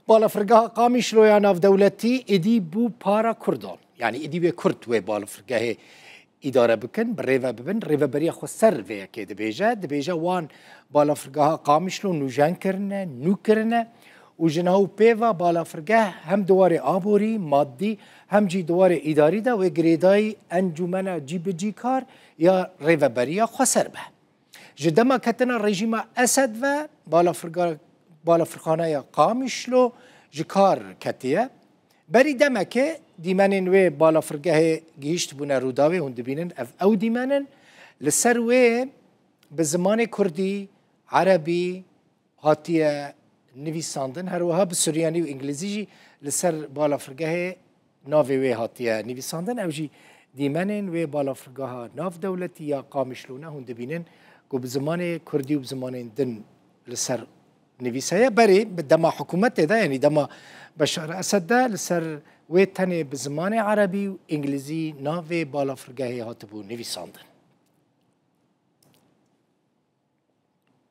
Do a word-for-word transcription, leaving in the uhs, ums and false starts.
Balafirgeha Qamişlo ya navdewletî êdî bû para Kurdan. Yanî êdî wê Kurd wê balafirgehê îdare bikin, bi rêve bibin. Rêveberiya xweser vê yekê dibêje. Dibêje wan balafirgeha Qamişlo nûjen kirine, nû kirine û ji niha û pê ve balafirgeh hem di warê aborî, maddî, hem jî di warê îdarî de wê girêdayî encûmena cîbicîkar ya rêveberiya xweser be. Ji dema ketina rejîma Esed ve balafirga-, balafirxaneya Qamişlo ji kar ketiye. Berî demekê dîmenên wê balafirgehê gihîştibûne Rûdawê, hûn dibînin ev ew dîmen in. Li ser wê bi zimanê kurdî, erebî hatiye nivîsandin. Her wiha bi suryanî û îngilîzî jî li ser balafirgehê navê wê hatiye nivîsandin. Ew jî dîmenên wê balafirgeha navdewletî ya Qamişlo ne, hûn dibînin ku bi zimanê kurdî û bi zimanên din li ser nivîs heye. Berê bi dema hikûmetê de, yanî dema Beşar Esed de, li ser wê tenê bi zimanê erebî û îngilîzî navê balafirgehê hatibû nivîsandin.